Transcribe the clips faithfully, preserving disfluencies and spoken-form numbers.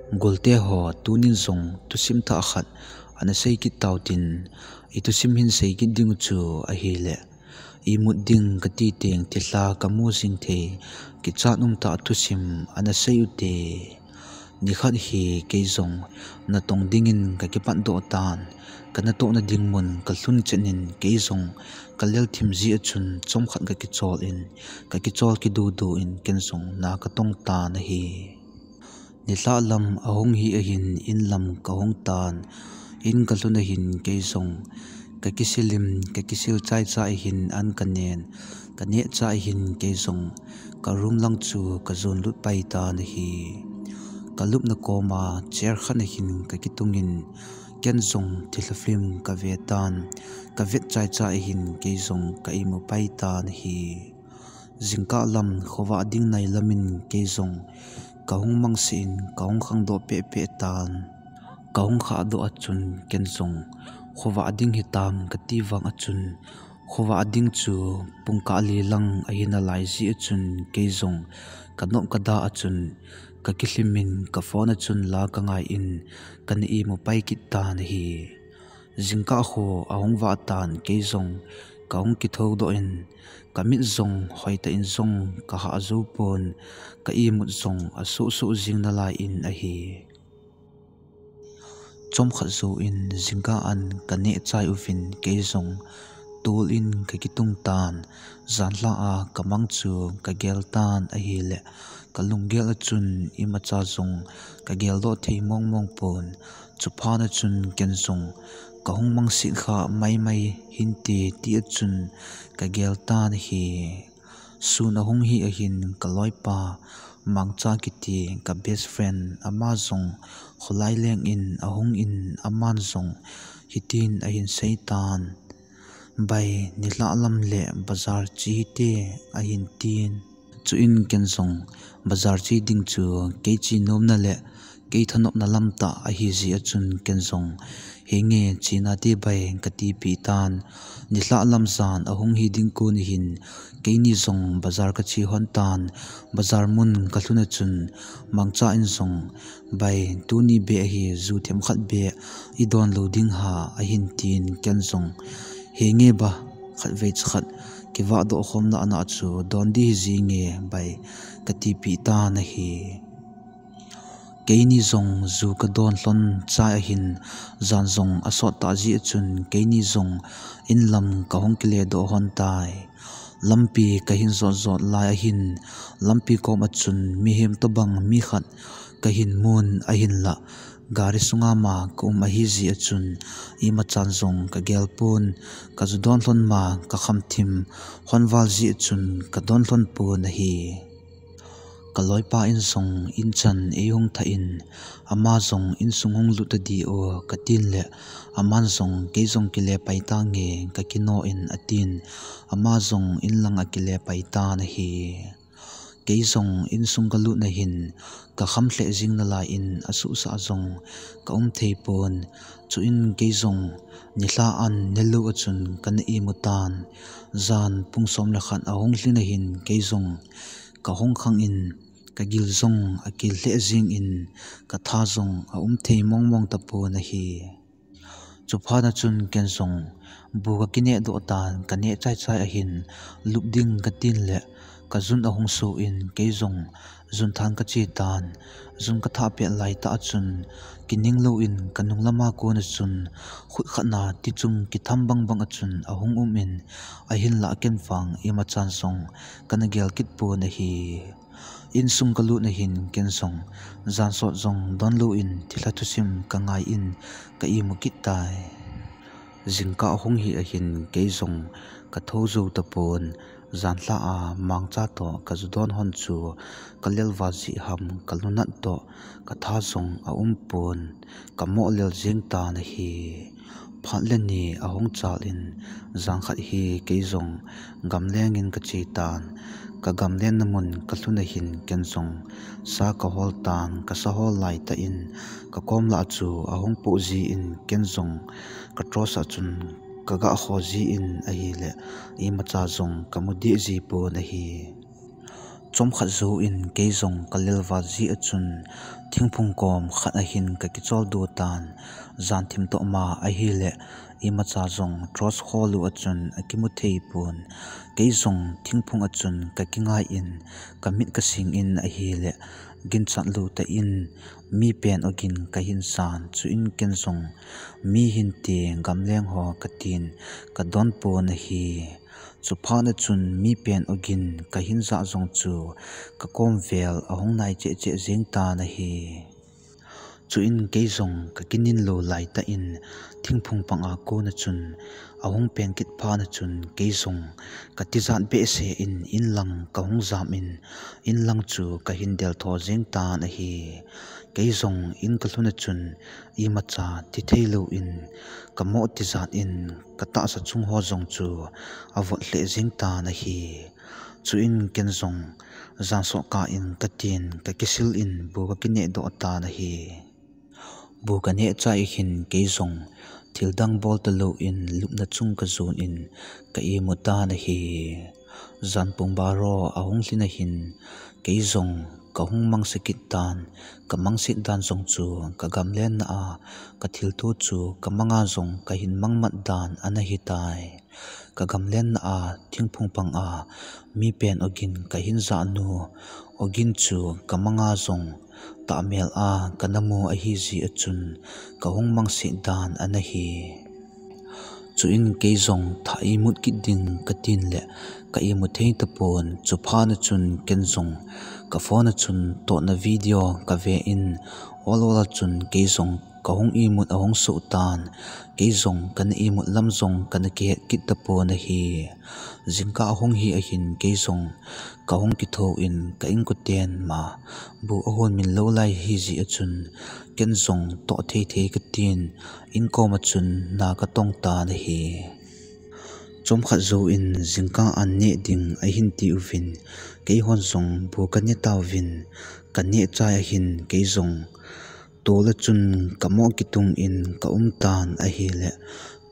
Golte ho, tunin jong thusim thah khat ana sei kit tau tin, i thusim hin sei kit ding chu ahile, imut ding kati teng thilha kamu jing thei, kichat umtah thusim ana sei ute. Nikhat hi kei jong natong dingin kakipat doh tan, kanatohna ding mun kalhun chet in kei jong kalel thim jeh a chun chomkhat kakichol in, kakichol kidudu in ken jong na katong tan ahi. Nilhah lam ahung hi ahin, in lam kahung tan, in kalhun ahin kei jong kakisil in, kakisil chaichai ahin an kanen, kaneh chai ahin kei jong ka room lang chu kajon lut pai tan ahi. Kalupna koma chair khat ahin kakitungin, ken jong thilha film kave tan, kavet chaichai ahin kei jong ka imu pai tan ahi. Jingkah lam khovah ding nai lamin kei jong kahung mangse in, kahung khangdoh pehpeh tan. Kahung khahdoh a chun ken jong khovah ding hitam kati vang a chun, khovah ding chu pungkah li lang ahi nalai jeh a chun kei jong kanop kada a chun, kakilhim in ka phone a chun la kangai in kana imu pai kit tan ahi. Jingkah kho ahung vah tan kei jong kahung kithoudoh in, kamit jong hoitah in jong kahah jou pon, ka imut jong asuhsuh jing nalai in ahi. Chomkhat jouvin jingkah an kaneh chai uvin kei jong tol in kakitung tan, janhi a kamang chu kagel tan ahile, kalunggel a chun imacha jong kageldoh thei mongmong pon, chuphat a chun ken jong kahung mangse kha maimai hinte ti a chun kagel tan ahi. Sun ahung hi ahin kaloipa Mangcha kiti ka best friend ama jong kholai leng in ahung in aman jong hitin ahin sei tan, Bai, nilhah lam le bazar che hite, ahin tin. Chuin ken jong bazar che ding chu kei chenomna le kei thanopna lamtah ahi jeh a chun ken jong, henge, che nate bai, katipeh tan. Nilhah lam jan ahung hi ding kon ahin keini jong bazar kache lhon tan, bazar mun kalhun a chun Mangcha in jong, Bai, tuni beh hi ju themkhat beh idon lou ding ham, ahin tin ken jong, henge ba, khatvei chakhat kivahdoh khomna ana chu don ding hijinge bai, katipeh tan ahi. Keini jong ju kadon lhon chai ahin, jan jong asot tah jeh a chun keini jong inlam kahung kiledoh lhon tai. Lampi kahin jot jot lai ahin, lampi kom a chun mihem tobang mi khat kahin mun ahinlah, gari sunga ma kaum ahi jeh a chun, imachan jong kagel pon, kaju don lhon ma kakham thim lhon val jeh a chun kadon lhon pon ahi. Kaloipa in jong inchan eihung thah in, ama jong insung hung lut tadi o, katin le, aman jong kei jong kile pai tange, kakino in atin, ama jong inlang akile pai tan ahi. Kei jong insung kalutna hin kakham lheh jing nalai in asuhsah jong kaum thei pon. Chuin kei jong nilhah an nelou a chun kana imu tan. Jan pung som le khat ahung lhin ahin kei jong kahung khang in kagil jong akil lheh jing in katha jong aum thei mongmong tapon ahi. Chuphat a chun ken jong bu kakinehdoh tan, kaneh chaichai ahin lup ding katin le kajun ahung so in kei jong jun than kache tan. Jun kathah pet laitah a chun kining lou in kanung lama kon a chun khut khat na tichum kitham bangbang a chun ahung um in ahinlah ken vang imachan jong kana gel kit pon ahi. Insung kalutna hin ken jong jansot jong donlou in thilha thusim kangai in ka imu kit tai. Jingkah hung hi ahin kei jong kathou jou tapon, janlhah a Mangcha toh kaju don lhon chu kalel val jeh ham kalunat toh katha jong aumpon, kamoh lel jeng tan ahi. Phat le ni ahung chal in, jan khat hi kei jong gamleng in kache tan. Kagamlen na mun kalhun ahin ken jong sa kahol tan, kasa hol laitah in kakom lah chu ahung poh jeh in ken jong ka trouser a chun kagah kho jeh in ahile imacha jong kamu deh jipon ahi. Chomkhat jouvin kei jong ka lelval jeh a chun thingphung kom khat a hin ka kichol doh tan, jan thim toh ma ahile imacha jong torch khol u a chun akimu thei pon. Kei jong thingphung a chun ka kingai in, ka mit ka sing in ahile ginchat lou tah in mi pen ogin ka hin jan, chuin ken jong mi hinte gamleng ho ka tin ka don pon ahi. Chuphat a chun mi pen ogin ka hin ja jong chu ka kom vel ahung nai cheh cheh jeng tan ahi. Chuin kei jong ka kinin lou lai tah in thingphung pang a kon a chun ahung peng kit phat a chun kei jong ka tijat behseh in in lang ka hung jam in, in lang chu ka hin del tho jeng tan ahi. Kei jong in ka lhun a chun imacha ti thei lou in ka mo tijat in ka tahsa chung ho jong chu avot lheh jeng tan ahi. Chuin ken jong jan soh kah in ka tin ka kisil in bu ka kineh doh tan ahi. Bu ka neh chai hin kei jong thil dang bol ta lou in lupna chung ka jon in ka imu tan ahi. Jan pung baro ahung lhin a hin kei jong ka hung mangse kit tan, ka mangse dan jong chu ka gamlen na a ka thilto chu ka manga jong ka hin mang mat dan ana hi tai. Ka gamlen na a thingphung pang a mi pen ogin ka hin ja nu ogin chu ka manga jong tahmel a ka na mu ahi jeh a chun ka hung mangse dan ana hi. Chuin kei jong thah imut kit ding ka tin le ka imut thei tapon, chuphat a chun ken jong ka phone a chun totna video ka ve in ol ol a chun kei jong ka hung imut ahung soh tan, kei jong ka na imut lam jong ka na kihet kit tapon ahi. Jingkah ahung hi a hin kei jong ka hung kitho in ka inkoten ma bu ahon min lou lai hi jeh a chun ken jong toh thei thei ka tin in kom a chun na ka tong tan ahi. Chomkhat jouvin jingkah an neh ding ahin ti uvin, kei hon jong bu ka neh tauvin, ka neh chai a hin kei jong tol a chun ka mo kitung in ka um tan ahile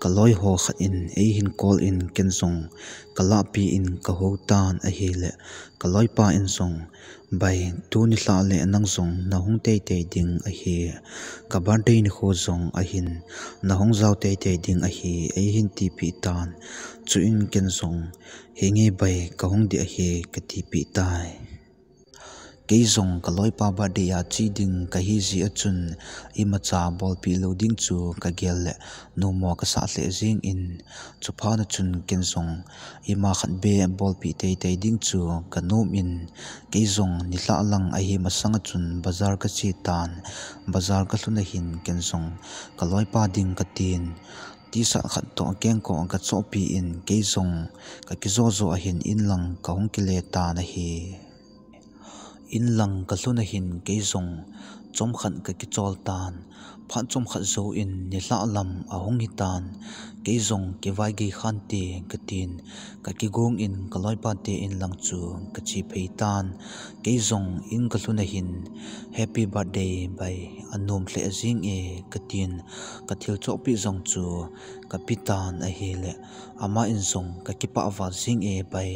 ka loi ho khat in ei hin call in ken jong ka lahpi in ka ho tan ahile ka loipa in jong, "Bai, tuni lhah le nang jong na hung teitei ding ahi, ka birthday nikho jong ahin na hung jao teitei ding ahi," ei hin tipeh tan. Chuin ken jong, "Henge bai, ka hung ding ahi," ka tipeh tai. Kei jong ka loipa birthday a che ding ka hi jeh a chun imacha bolpeh lou ding chu ka gel le numo ka sah lheh jeng in, chuphat a chun ken jong ima khat beh bolpeh teitei ding chu ka nom in, kei jong nilhah lang ahi masang a chun bazar ka che tan. Bazar ka lhun a hin ken jong ka loipa ding ka tin T-shirt khat toh kengkoh ka chohpeh in kei jong ka kijo jo a hin in lang ka hung kile tan ahi. In lang ka lhun a hin kei jong chomkhat ka kichol tan. Phat chomkhat jouvin nilhah lam ahung hi tan. Kei jong kivai gei khante ka tin ka kigong in ka loipa te in lang chu ka che phei tan. Kei jong in ka lhun a hin, "Happy birthday bai, anom lheh jeng e," ka tin ka thil chohpeh jong chu ka pe tan ahile ama in jong, "Ka kipah val jeng e bai,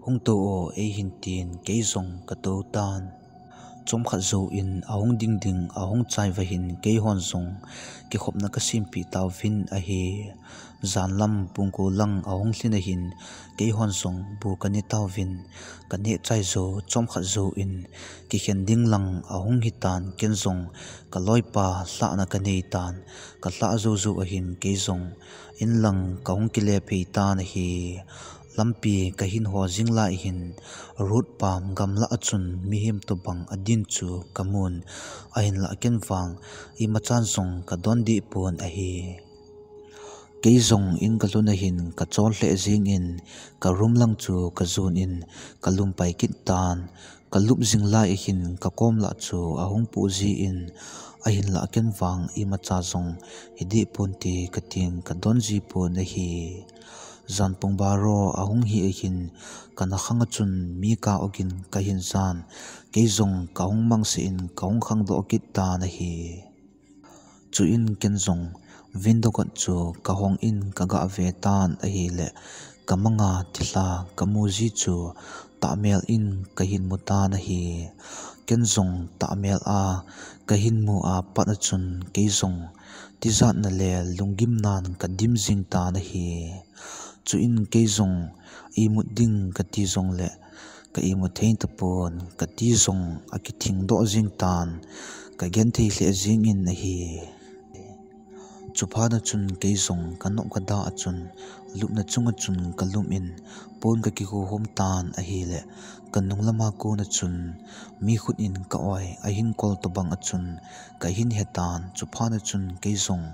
hung tou o," ei hin tin kei jong ka tou tan. Chomkhat jouvin ahung ding ding ahung chai va hin kei hon jong kikhopna ka sempeh tauvin ahi. Jan lam pung ko lang ahung lhin a hin kei hon jong bu ka neh tauvin, ka neh chai jou chomkhat jouvin kikhen ding lang ahung hi tan, ken jong ka loipa lhahna ka nei tan. Ka lhah jou jou a hin kei jong in lang ka hung kile phei tan ahi. Lampi ka hin ho jing lai hin road pam gamlah a chun mihem tobang adin chu ka mun, ahinlah ken vang imachan jong ka don deh pon ahi. Kei jong in ka lhun a hin ka chol lheh jeng in ka room lang chu ka jon in ka lum pai kit tan. Ka lup jing lai a hin ka kom lah chu ahung puh jin, ahinlah ken vang imacha jong hi deh pon te ka tin ka don ji pon ahi. Jan pung baro ahung hi a hin ka na khang a chun mi ka ogin ka hin jan, kei jong ka hung mangse in ka hung khangdoh kit tan ahi. Chuin ken jong window kot chu ka hong in ka ga ve tan ahile ka manga thilha ka mu ji chu tahmel in kahin mu tan ahi. Ken jong tahmel a kahin mu a pat a chun kei jong tijatna le lunggimnan kadim jing tan ahi. Chuin kei jong imut ding kati jongle ka imut thei tapon, kati jong akithing doh jing tan, kagenthei lheh jingin ahi. Chuphat a chun kei jong kanop kada a chun lupna chunga chun kalum in pon kakikhuhom tan ahile, kanung lama kon a chun mi khut in ka-oi ahin kol tobang a chun kahin hetan. Chuphat a chun kei jong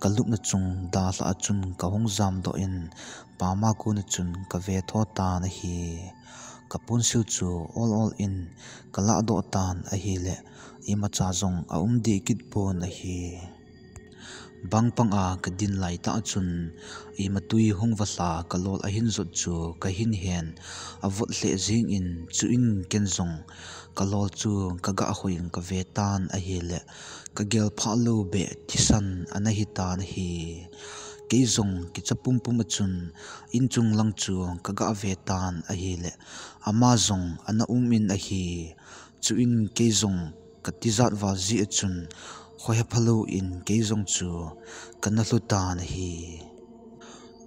kalupna chung dalhah a chun kahung jamdoh in pama kon a chun kavetho tan ahi. Kaponsil chu ol ol in kalahdoh tan ahile, imacha jong aum deh kit pon ahi. Bangpang a kadin laitah a chun imatui hung valha kalol ahin jot chu kahin hen, avot lheh jingin chuin ken jong kalol chu kagah hoi in kavetan ahile, kagelphah lou beh thisan ana hitan ahi. Kei jong kicha pumpum a chun inchung lang chu kagah vetan ahile, ama jong ana um in ahi. Chuin kei jong katijat val jeh a chun khohepha lou in kei jong chu kana lhu tan ahi.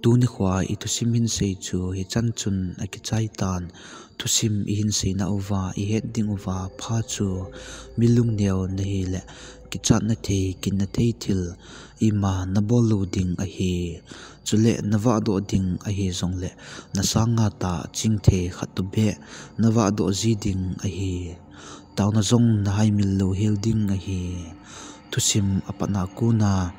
Tuni khoa ithusim hinsei chu hichan chun akichai tan. Thusim ihinseina uva ihet ding uva pha chu, mi lungneo nahile kichatna thei, kinna thei thil ima nabol lou ding ahi. Chule navahdoh ding ahi jongle nasanga tah chingthei khat tobeh navahdoh ji ding ahi. Taona jong nahaimil louhel ding ahi. Thusim apatna kona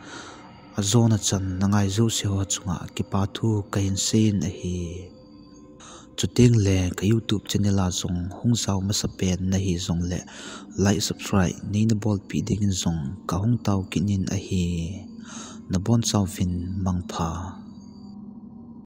ajona chan nangai jouse ho chunga kipathu kahin seiyin ahi. Chutengle ka YouTube channel a jong hung jao masapen nahi jongle like, subscribe neina bolpeh dingin jong kahung tao kit in ahi. Nabonchauvin mangpha.